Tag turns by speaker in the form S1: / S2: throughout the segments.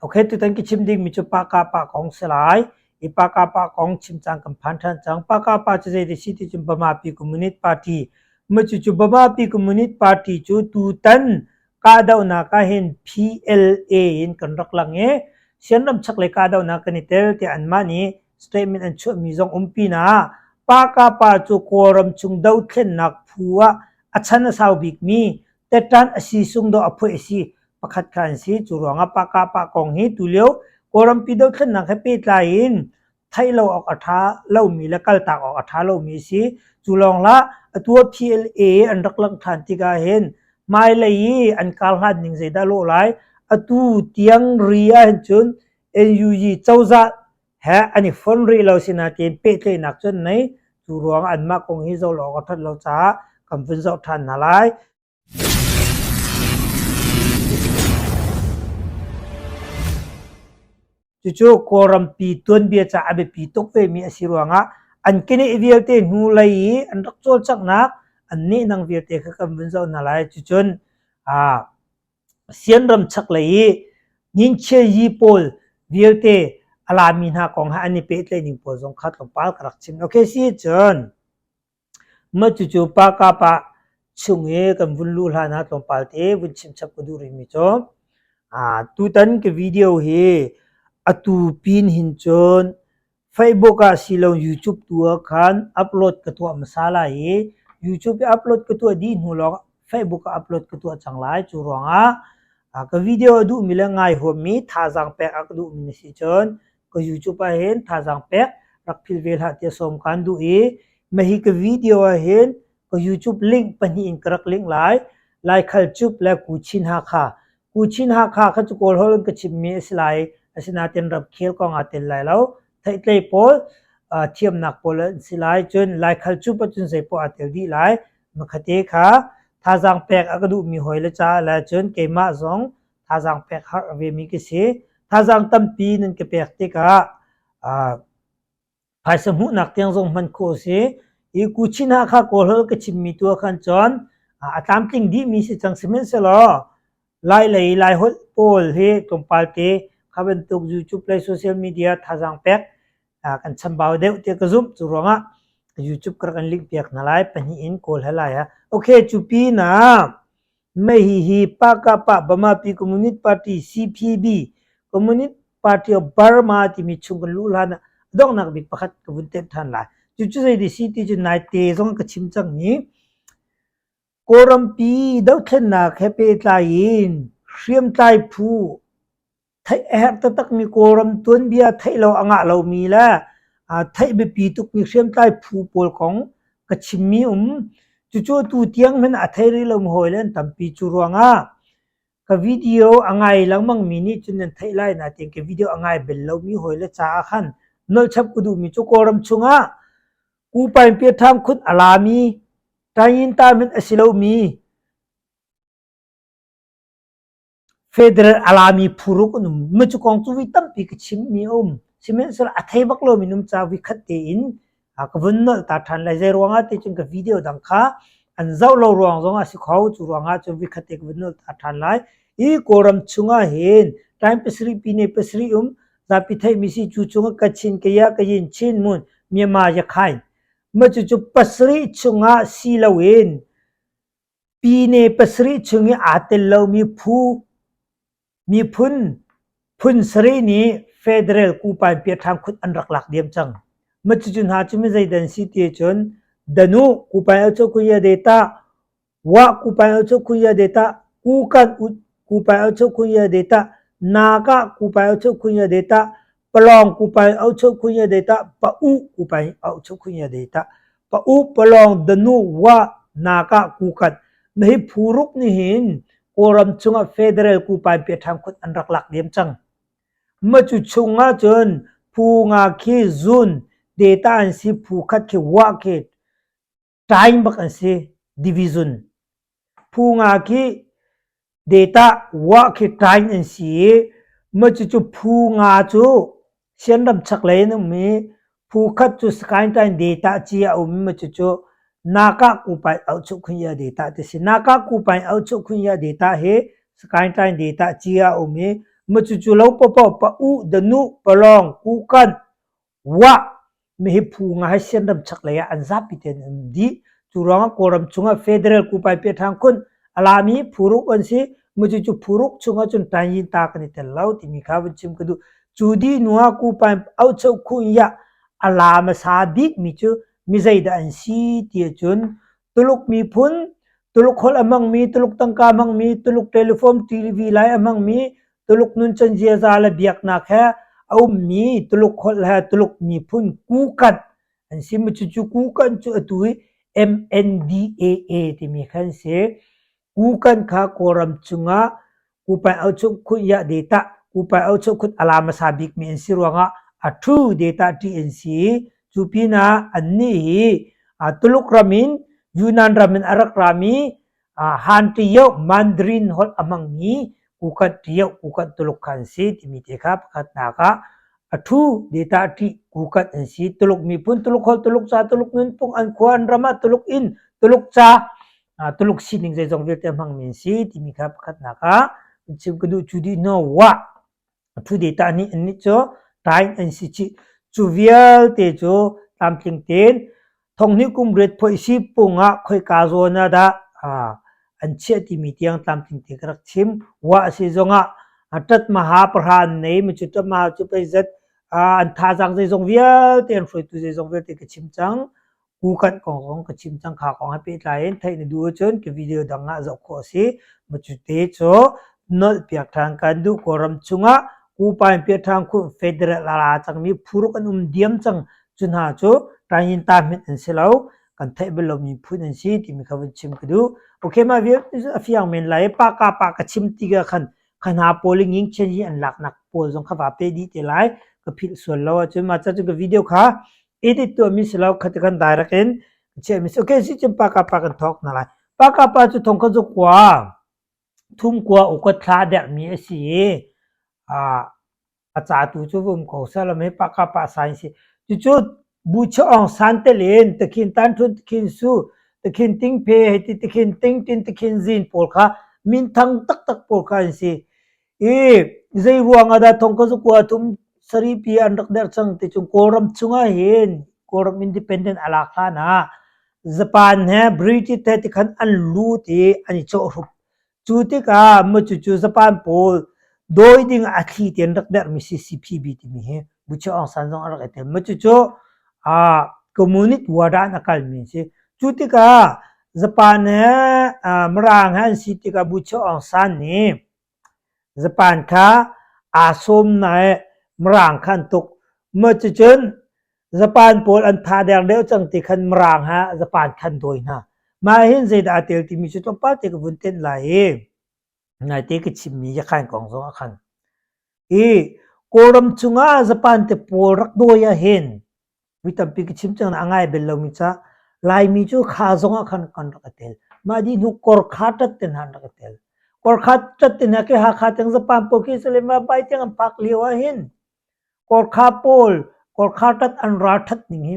S1: Okay, tutan ka chim dingmi cu Pakapa kong si lai. I Pakapa kong chim caan kan phan ṭhan cang. Pakapa cu zei si ti cun Bamapi Communist Party. Macu cu Bamapi Communist Party cu tutan kahdohnak ah hin PLA in kan rak lang i Sianram chaklei kahdohnak kan i tel tiah anmah nih statement an chuahmi zong um pinah Pakapa cu Kawlram chung dothlennak phu ah a chan a sau bikmi teṭan a si sung dawh a phuah a si pakhat kha an si. Cu ruangah Pakapa kong hi tulio Kawlrampi dothlennak he pehtlai in theih lo awk a ṭha lomi le kaltak awk a ṭha lomi a si. Cu lawng hlah, atu ah PLA an rak langh ṭhan tikah hin hmailei i an kar hlan ning zeidah lawh lai? Atu tiang ri ahhin cun NUG cozah he an i fon rih lo sinain pehtlaihnak cu an nei. Cu ruangah anmah kong hi zoh lo awk a ṭhat lo caah kan vun zoh ṭhan hna lai. Cucu Kawlrampi tuanbia caah a biapi tuk vemi a si ruangah an keneh vialte hnulei i an rak cawlcanghnak an nehnang vialte kha kan vun zoh hna lai. Cucun Sianram chaklei i Nginchia pawl vialte a lami hna kong he an i pehtlaih ning pawl zong kha tlawmpal ka rak chim. Okay, si cun Mah cucu Pakapa chung i kan vun luh hlan ah tlawmpal te vun chim chap ka duh rihmi cu tutan ka video hi atu pin hin cun Facebook ah silo YouTube tu ah khan upload ka tuah hmasa lai i YouTube i upload ka tuah dih hnu lawng Facebook ah upload ka tuah cang lai. Cu ruangah ka video a duhmi le ngai huammi thazaang pek a ka duhmi na si cun ka YouTube ah hin thazaang pek rak phil ve hlah tiah sawm kaan duh i mahi ka video ah hin ka YouTube link pahnih in ka rak link lai. Laikhal Cup le Kuchin Hakha. Kuchin Hakha kha cu Kawl holh in ka chimmi a si lai. Asinain ramkhel kong aa tel lai lo. Theihtlei pawl thiamnak pawl an si lai. Cun Laikhal Cup ahcun zeipoh aa tel dih lai. Makhate kha thazaang pek a ka duhmi hawi le caah le cun keimah zong thazaang pek har vemi ka si. Thazaang tampi nan ka pek tikah phaisa hmuhnak tiang zong hman khawh a si. Hi Kuchin Hakha Kawlholh ka chimmi tu ah khan cun a tlamtling dihmi si cang sihmanhsehlaw Lai lei Laiholh pawl hi tlawmpal te kha bantuk YouTube le social media thazaang pek kan chambau deuh tiah ka zumh. Cu ruangah YouTube ka rak in link piak hna lai pahnih in kawl he lai ha. Okay, cu pinah Mei hihi Pakapa Bamapi Communist Party CPB Communist Party of Burma timi chung kan luh hlan ah a donghnak bik pakhat ka vun tenh ṭhan lai. Cucu zei si ti cu naite zong ka chim cangmi Kawlrampi dothlennak he pehtlai in hriamtlai phu theih a herh taktakmi Kawlram tuanbia theih lo a ngah lomi le theih biapi tukmi hriamtlai phu pawl kong ka chimmi um. Cucu atu tiang hmanh a thei rih lomi hawile an tampi. Cu ruangah ka video a ngai lengmangmi nih cun nan theih lai nain ka video a ngai bel lomi hawile caah khan nolhchap ka duhmi cu Kawlram chungah Kupain piathang khut a lami, Tayinta hmanh a si lomi Federal a lami phuruk an um. Macu kong cu voi tampi ka chimmi a um. Sihmanhsehlaw a thei bak lomi an um caah voikhat tein ka vun nolh ta ṭhan lai. Zei ruangah ti cun ka video dang kha an zoh lo ruang zong ah si kho. Cu ruangah cun voikhat te ka vun nolh ta ṭhan lai. Hi Kawlram chungah hin time pasarih pine pasarih um zapi theihmi si cu chungah Kachin, Kaya, Kayin, Chin, Mun, Myanmar, Yakhain. Mah cucu pasarih chungah si loin Pine pasarih chung i aa tel lomi phu miphun phun sarih nih federal kupain piathlam khut an rak lak diam cang. Mah cucu hna cu mizeidah an si ti ahcun Danu kupain aucho kuya deta Wah kupain aucho kuya deta Kukan ut kupain aucho kuya deta Naga kupain aucho kuya deta Palong kupain aucho kuya deta Pa-u kupain aucho kuya deta Pa-u Palong Danu Wah Naga Kukan Nahi phuruk nih hin Kawlram chungah federal kupain piaṭhang khut an rak lak diam cang. Macu chungah cun phu nga khi zun data an si phu khat khi wah khi time bak an si division. Phu nga khi data wah khi time an si i macucu phu nga cu Sianram chaklei in um i phu khat cu Skyline data ci a um i macucu Naka Kupai Auhchuhkhunya data ti si. Naka Kupai Auhchuhkhunya data hi Skyline data ci a um i. Macucu lo paohpaoh pa u, danu, palawng, kukan, wah, mihi phu nga he Sianram chaklei ah an zapi tein an um dih. Cu ruangah Kawlram chungah Federal Kupai Piathang Khun a lami phuruk an si. Macucu phuruk chungah cun Tanyin ta kan i tel lo timi kha vun chim ka duh. Cu dih hnu ah Kupai Aucho Khun Yah a la hmasa bikmi cu mi zeidah an si ti ahcun Tuluk miphun, Tuluk holh a hmangmi, Tuluk tangka a hmangmi, Tuluk telephone TV lai a hmangmi, Tuluk nuncan ziaza le biaknak he a ummi Tuluk holh he Tuluk miphun Kukan an si. Cucu Kukan cu atu hi MNDAA timi kha an si. Kukan kha Kawlram chungah Kupai Auchung Khun Yah Data, Kupai Auchung Khun a la hmasa bikmi an si ruangah a ṭhu data ṭih an si i cu pinah annih hi Tuluk ram in Yunnan ram in a rak rami Han Ṭio Mandarin holh a hmangmi Kukan Ṭio Kukan Tuluk kha an si timi te kha pakhatnak ah a ṭhu data ṭih Kukan an si. Tuluk miphun, Tuluk holh, Tuluk ca, Tuluk nunphung, an khua an ram ah Tuluk inn, Tuluk ca, Tuluk sining zeizong vialte a hmangmi an si timi kha pakhatnak ah chim ka duh. Cu dih hnu wah a ṭhu data nih annih cu tain an si chih. Cu vialte cu tlamtling tein thonghnih kum riat phoih si pung ah khoika zawn ah dah an chiah timi tiang tlamtling te ka rak chim. Wah a si zongah ṭat maha pahra an nei mi cu ṭat maha cu pei zat an thazaang zeizong vialte an hruaitu zeizong vialte ka chim cang. Kukanh kong zong ka chim cang. Kha kong he pehtlai in theih na duh ahcun ka video dang ah zoh khawh a si. Macute cu nolh piak ṭhan kan duh. Kawlram chungah Kupa in piah ṭhan khun federal a ra cangmi phuruk an um diam cang. Cu hna cu Tanyinta hmanh an si lo. Kan theih bal lomi phun an si timi kha vun chim ka duh. Okay, mah vialte cu a fiang men lai. Pa ka pa ka chim tikah khan kha hna pawl i ngingchen hi an laknak pawl zong kha va pe dih te lai. Ka philh sual lo ahcun mah ca cu ka video kha edit tuahmi si lo khati kan direct in chiahmi si okay si cun pa ka pa kan thawk hna lai pa ka pa cu thong kha zu kua thum kua ukat thla dermi a si i a ca tu cu vum ko salam he pa ka pa sain si cucu bu chaong san telin takhin tan thun takhin su takhin ting phe heti takhin ting tin takhin zin pawl kha min thang taktak pawl kha an si I zei ruang ah dah thong ka zakua thum sarih pi an rak derh cang ti cun Kawlram chungah hin Kawlram independent a lak hlan ah Japan he British he tikhan an lut i an i cawhhrup. Cu tikah maw cucu Japan pawl dawi ding ah a thli te an rak derhmi CCPB timi hi Buchi Aung San zong a rak i tel. Maw cucu communist war ah an a kalmi an si. Cu tikah Japan he Mirang he an si tikah Buchi Aung San nih Japan kha aa sawm na i Mirang kha an tuk. Mah cucun Japan pawl an tha deng deuh cang ti khan Mirang ha Japan kha an dawi hna. Mah hin zeidah aa tel timi cu tlawmpal te ka vun tenh lai i naite ka chimmi Yakhain kong zong ah khan. I Kawlram chungah Japan te pawl rak dawi ahhin Mi tampi ka chim cang a ngai bel lomi ca Laimi cu kha zong ah khan kan rak i tel. Mah dih hnu korkha ṭat te hna an rak i tel. Korkha ṭat te hna khi Hakha tiang Japan pawl khi Salem bai tiang an phak lio ah hin Korkha pawl Korkha ṭat an ral ṭhat ning hi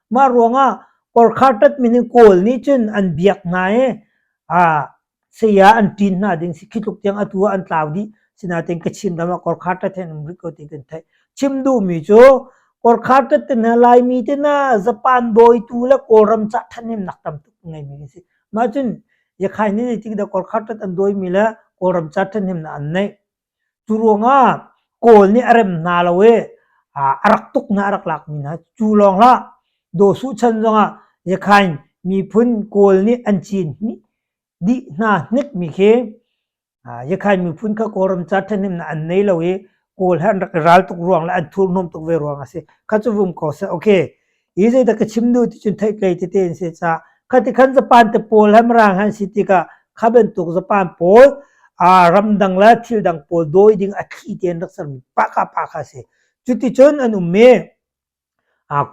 S1: mah ruangah Korkha ṭat min hi Kawl nih cun an biak hna i saya an ṭin hna ding si khi tluk tiang atu ah an tlau dih sinain Kachin ram ah Korkha ṭat he an um rih ko ti kan theih. Chim duhmi cu Korkha ṭat te hna Laimi te hna Japan bawitu le Kawlram cah ṭhahnemnak tam tuk ngeimi kan si. Mah cun Yakhai nih zeitik dah Korkha ṭat an dawimi le Kawlram ca ṭhahnemnak an neih. Cu ruangah Kawl nih a rem hna lo i a rak tuk hna a rak lakmi hna cu lawng hlah Daw Suh chan zongah Yakhain miphun Kawl nih an cin dih hna hnikmi khi Yakhain miphun kha Kawlram ca ṭhahnemnak an nei lo i Kawl he an rak i ral tuk ruang le an thurhnawm tuk ve ruang a si. Kha cu vum ko seh. Okay. Hi zeidah ka chim duh ti cun theihtlei tete an si caah khati khan Japan te pawl he Mirang he an si tikah kha bantuk Japan pawl ramdang le thil dang pawl dawi ding a thli te an rak sermi paka pa kha a si. Cuticun an um i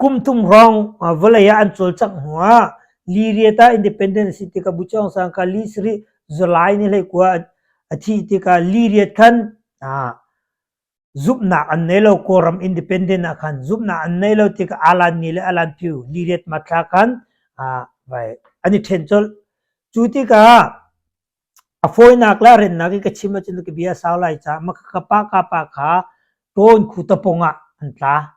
S1: kum thum hrawng vawlei ah an cawlcangh hnu ah Liriat ah independence a si tikah Bu Aung San kha li sarih July ni hleikua a thih tikah Liriat khan zumhnak an nei lo Kawlram independent ah khan zumhnak an nei lo tikah Alan ni le Alan Pyu Liriat Matla khan vai an i ṭhen colh. Cu tikah. A fawinak le a rennak i ka chim ahcun ka bia a sau lai caah maka pa ka pa kha Tawn khu tapung ah an tla.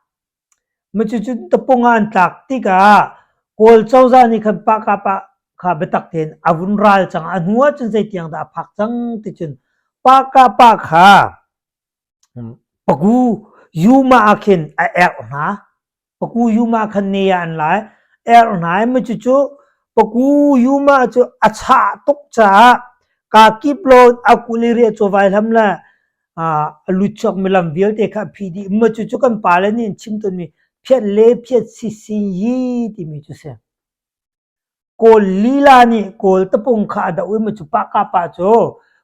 S1: Cucu tapung ah an tlak tikah Kawl cozah nih khan pa ka pa kha biatak tein a vun ral cang. A hnu ahcun zeitiang dah a phak cang ti cun pa ka pa kha Pagu Yuma ah khin a erh hna. Paku Yuma khan ne ah an lai. Erh hna i cucu Paku Yuma cu a chah tuk caah kaa kip lawn a kul i riah cu vai hlam le a lut chuakmi lam vialte kha a phih dih. Mah cucu kan pale nih an chim tawnmi phiat le phiat si si yi timi cu si. Kawl lila nih Kawl tapung kha a doh i macu pah cu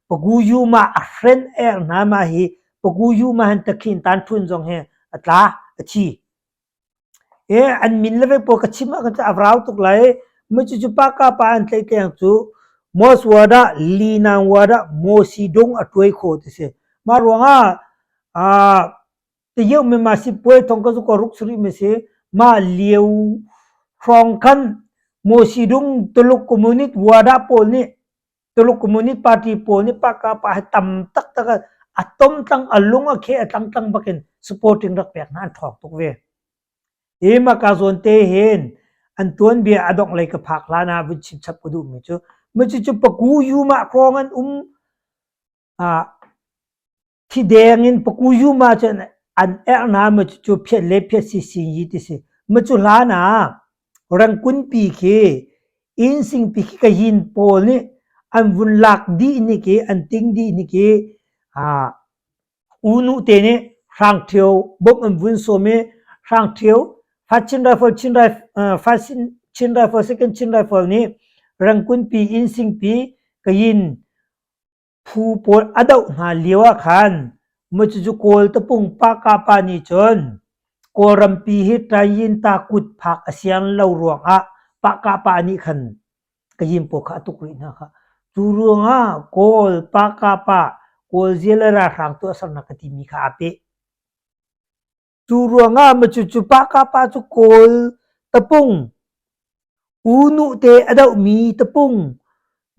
S1: Pagu-yuma a hren er hna mah hi Pagu-yuma han takhin tan ṭhun zong hi a tla a thi. E an min le ve pawl ka chim ah khan a vrau tuk lai macu cu pa ka pa an tlaih tiang cu Mos wada Linang wada Mosi dong a tuai kho ti si. Mah ruangah ah Tiyeuh mi ma sipuai thong ka zu ko ruk suri mi si ma liu hrawng khan Mosidung Tuluk Communist Wada pawl nih Tuluk Communist Party pawl nih pa ka pa he tam taktak a tom tlang a lung a khe a tlang tlang bakin supporting rak pek hna an ṭhawng tuk ve. Hi ma ka zawn te hin an tuanbia a dongh lei ka phak hlan ah vun chim chap ka duh mi cu mu cu cu paku yu ma hrawng an um ah Thideng in pakuyuma cun an erh hna ma cucu phiat le phiat si sin yi ti si. Ma cu hlan ah Rangkun pi khi innsing pi khi kayin pawl nih an vun lak dih ni khi an ting dih ni khi unu te nih Hrang Ṭhio bawmh an vun sawm i Hrang Ṭhio First Chin Rifle Chin Rifle First Chin Rifle Second Chin Rifle nih Rangkun pi innsing pi kayin Phu pawl a doh hna lio ah khan cucu Kawl tapung Pakapa nih cun Kawlrampi hi Tayinta kut phak a sian lo ruangah Pakapa nih khan Kayin pawl kha a tuk rih hna kha. Cu ruangah Kawl Pakapa Kawl zia le ralhrang tuahsernak ka timi kha aa peh. Cu ruangah cucu Pakapa cu Kawl tapung U Nu te a dohmi tapung,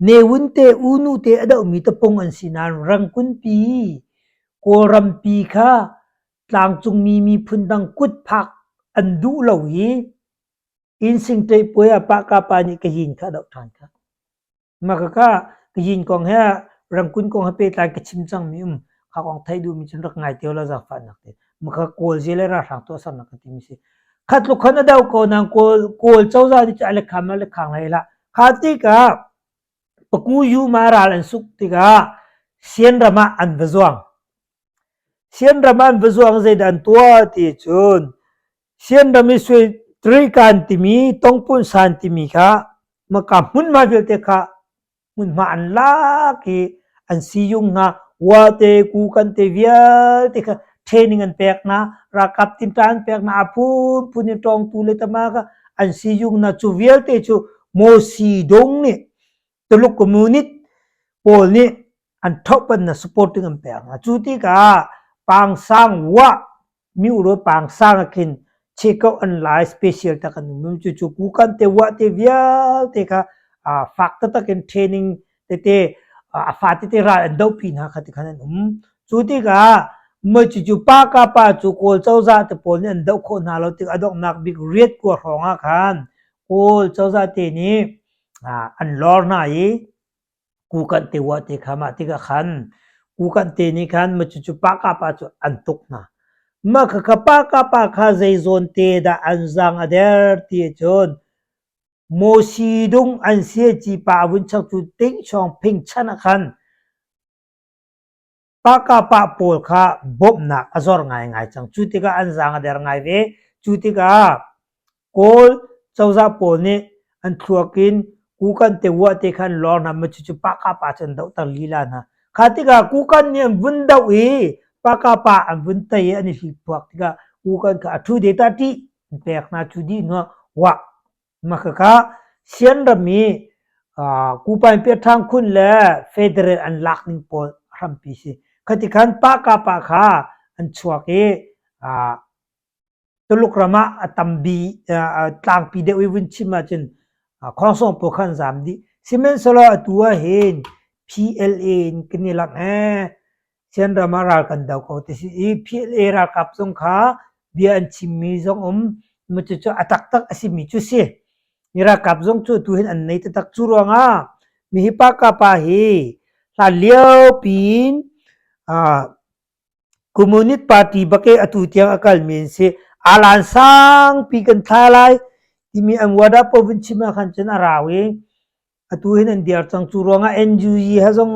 S1: Ne Win te U Nu te a dohmi tapung an si nain Rangkunpi Kawlrampi kha tlangcungmi miphun dang kut phak an duh lo i Innsing Ṭeipuai ah Pakapa nih Kayin kha a doh ṭhan kha. Mah khakha Kayin kong he Rangkun kong he pehtlai ka chim cangmi um kha kong theih duhmi cun rak ngai te law zaangfahnak te. Mah kha Kawl zi le ralhrang tuahsernak ka timi si. Khat tluk khan a do ko nain Kawl Kawl cozah nih cun a lekham a lekhang hlei hlah. Kha tikah Paku yu ma ral an suk tikah Sian ram ah an va zuang. Sian ram ah an va zuang zeidah an tuah ti cun Sian ram i sui Trikan timi Tongpun san timi kha maka hmunhma vialte kha hmunhma an lak i an siyung hna wate kukan te vialte kha training an pek hna ralkap tinṭa an pek hna a phunphun in ṭawngtu le tama kha an siyung hna cu vialte cu Mosi Dong nih Tuluk communist pawl nih an ṭhohpan na supporting an pek hna. Cu tikah Pangsang Wah miuro pangsang ah khin cheko an lai special tak an um cu cu kukan te wah te vialte kha fak taktak in training tete a fa tete ral an dohpi hna kha ti khan an um. Cu tikah mui cu cu pa ka pa cu Kawl cozah te pawl nih an doh khawh hna lo tik a donghnak bik riat kua hrawng ah khan Kawl cozah te nih an lor hna i Kukanh te uah te kha mah tikah khan kukanh te nih khan ma cucu pa ka pa cu an tuk hna. Mah khakha pa ka pa kha zei zawn te dah an zang a der ti cun Mosi dung an sia ci pa a vun chak cu ting chawng phing chan ah khan Pakapa pawl kha bawmhnak a zor ngaingai cang. Cu tikah an zaang a der ngai ve. Cu tikah Kawl cozah pawl nih an thluak in kukan te uah te kha an lor hna. Ma cucu pakapa cu an dohter lila hna. Kha tikah kukan nih an vun doh i pakapa an vun tei i an i hliphuak tikah kukan kha a ṭhu de ta ṭih an pek hna. Cu dih hnuah wah Mah khakha Sian ram i Kupain Piaṭhang khun le Federal an lak ning pawl hrampi si. Khati khan Pakapa kha an chuak i Tuluk ram ah a tambi tlangpi deuh i vun chim ahcun Khongsong pawl kha an zaam dih. Sihmanhsehlaw atu ah hin. PLA in kan i langh ee. Sianram ah ral kan do ko ti si i PLA ralkap zong kha bia an chimmi zong um. Cucu a taktak a simi cu si. Mi ralkap zong cu tu hin an nei taktak. Cu ruangah mihi pa ka pa hi hlan lio piin Communist Party bak i atu tiang a kalmi an si. Alan sangpi kan thla lai timi an wada paoh vun chim ah khan cun a rau i atu hin an diar cang. Cu ruangah NUG he zong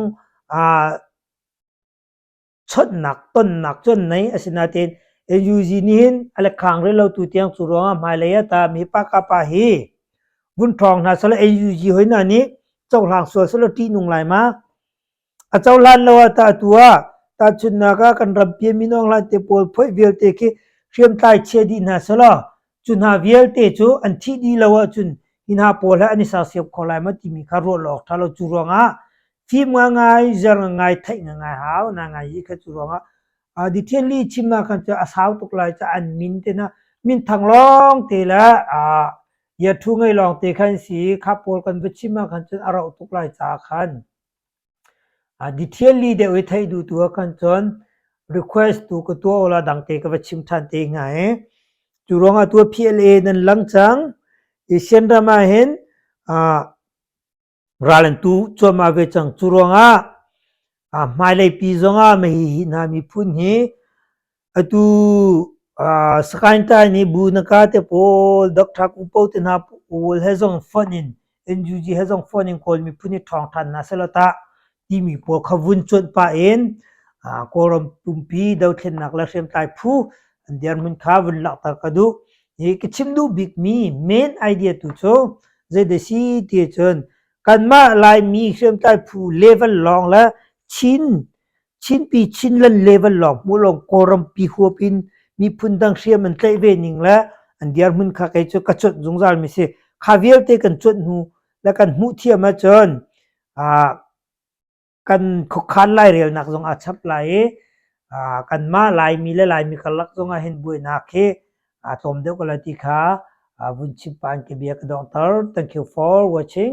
S1: chawnhnak tonnak cu an nei. Asinain NUG nih hin a lekhang rih lo tu tiang cu ruangah hmailei ah ta mi pa ka pa hi vun ṭhawng hna selaw NUG hoi hna nih cohlang sual selaw ṭihnung lai ma? A cohlan lo ah tah atu ah tahchunhnak ah kan rampi mino hlan te pawl phoih vialte khi hriamtlai chia dih hna selaw cu hna vialte cu an thih dih lo ahcun hi hna pawl he an i sersiam kho lai maw timi kha ruah lo awk ṭha lo. Cu ruangah fim ngangai, zer ngangai, theih ngangai hau na ngai i kha cu ruangah detail li chim ah khan cu a sau tuk lai caah an min te hna minthang lawng te le iathu ngei lawng te khan si i kha pawl kan va chim ah khan cun a rauh tuk lai caah khan Detail li deuh i theih duhtu ah khan cun request tu ka tuah awla dangte ka va chim ṭhan te hnga i cu ruangah tu PLA nan lang cang. Asian ram ah hin ral an tu cuahmah ve cang. Cu ruangah hmailei pi zongah mahi hi hna miphun hi Atu Sakaintai nih bu na ka te pawl, Doctor Kupo te hna pawl he zong fonh in NUG he zong fonh in Kawl miphun hi ṭhawng ṭhan hna sehlaw tah timi pawl kha vun cuanh pah in Kawlram pumpi dothlennak le hriamtlai phu an dirhmun kha vun langhter ka duh. Hi ka chim duh bikmi main idea tu cu zeidah si ti ahcun kanmah Laimi hriamtlai phu level lawng le Chin Chinpi Chinland level lawng hmuh lawng Kawlrampi huap in miphun dang hriam an tlaih ve ning le an dirhmun kha kei cu ka cuanh zungzal mi si. Kha vialte kan cuanh hnu le kan hmuh thiam ahcun kan khuakhan lairelnak zong aa chap lai i kanmah Laimi le Laimi karlak zong ah hin buainak hi aa tlawm deuh ko lai ti kha vun chim pah in ka bia ka donghter. Thank you for watching.